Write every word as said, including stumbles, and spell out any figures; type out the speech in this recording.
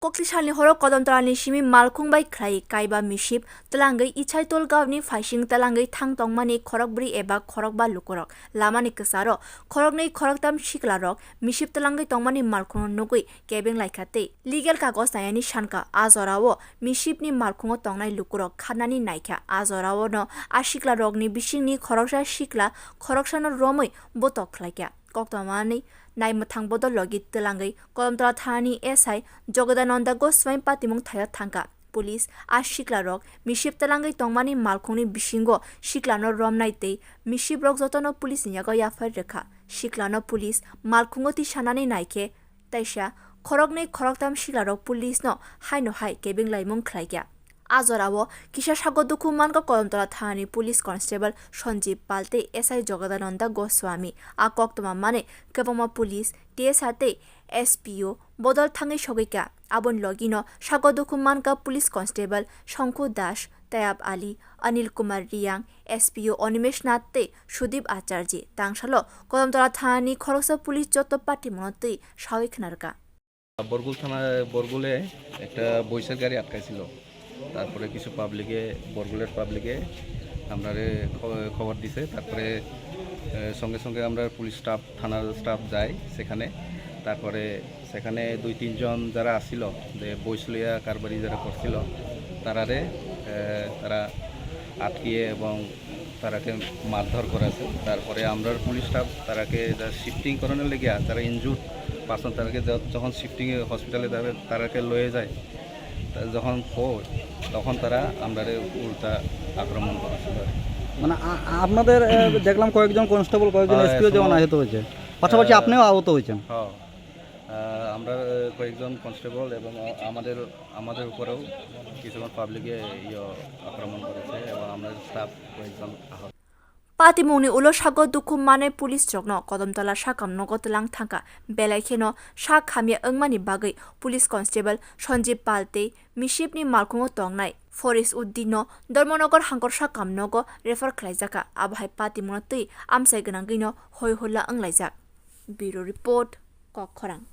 Koktisalni horo Kodomtorani simi malkhung bai khlai kaiba misip twlangwi Ichaitol gaoni phaising twlangwi thang tongmani khorokbrwi eba khorokba lukurok lamani kwcharo khoroknwi khoroktam siklarok misip twlangwi tongmani malkhungno nugwi kebeng laikha tei legal kagoj nainani sankha. A jorao misipni malkhungo tongnai lukurok kharnani naikha. A joraono a siklarokni bisingni khoroksa sikla khoroksano romwi botok khlaikha. Koktwmani naimwthang bodol logi twlangwi Kodomtola thanani S I Jogadananda Goswami patimung thaio thangkha. Police a siklarok misip twlangwi tongmani malkhungni bisingo siklano romnai tei misiprok jotono police ni yago yaphar rwkha. Siklano police malkhungo tisanani naikhe taisa khoroknwi khoroktam siklarok police no haino hai kebeng laimung khlaikha. A jorao kisa sago dukhu mankha Kodomtola thanani police constable Sanjeev Pal tei S I Jogadananda Goswami. A koktwma mane kwbangma police, T S R tei S P O bodol thangwi sogwikha. Aboni logino sago dukhu mankha police constable Songkhu Das, Tayab Ali, Anil Kumar Riyang, S P O Animesh Nath tei Sudip Acharji. Tangsalo Kodomtola thanani khoroksa police joto patimungno twi sawi khwnarwkha. Borgul থানা, বরগুলে একটা বইসের গাড়ি আটকাইছিল। তারপরে কিছু পাবলিকে, বরগুলের পাবলিকে আমরারে খ-, খবর দিছে। তারপরে, এ, সঙ্গে সঙ্গে আমরা পুলিশ স্টাফ, থানার স্টাফ যাই সেখানে। তারপরে সেখানে দুই তিনজন যারা আসিল, যে বইস লইয়া কারবারি যারা করছিল, তারারে, এ, তারা আটকিয়ে এবং তারাকে মারধর করেছে। তারপরে আমরার পুলিশ স্টাফ তারাকে যা শিফটিং করানোর লেগে, তারা ইনজুর্ড পার্সন, তারাকে য-, যখন শিফটিং হসপিটালে তারা, তারাকে লয়ে যায়, তা যখন পৌঁছ-, তখন তারা আমরারে উল্টা আক্রমণ করেছিল আর কি। মানে, আ-, আ-, আপনাদের, এ, দেখলাম কয়েকজন কনস্টেবল, কয়েকজন হ্যাঁ, এসপিও যেমন এখনো আহত হয়েছে, পাশাপাশি হ্যাঁ। আপনিও আহত হয়েছেন। হ্যাঁ। আহ, আমরা, আহ, কয়েকজন কনস্টেবল এবং আ-, আমাদের, আমাদের উপরেও কিছুক্ষণ পাবলিকে, ইয়ে, আক্রমণ করেছে এবং আমাদের স্টাফ কয়েকজন আহত। Patimungni ulo sago dukhu manwi police rokno Kodomtola sakam nogo twlang thangkha, belai kheno sak hamya wngmani bagwi police constable Sanjeev Pal tei misipni malkhungo tongnai Foris Uddinno Dharmanagar hangkor sakam nogo refer khlaijakha, abo hai patimungno twi amchai gwnangwino hoi hulla wnglaijak. Bureau Report, Kokkhorang.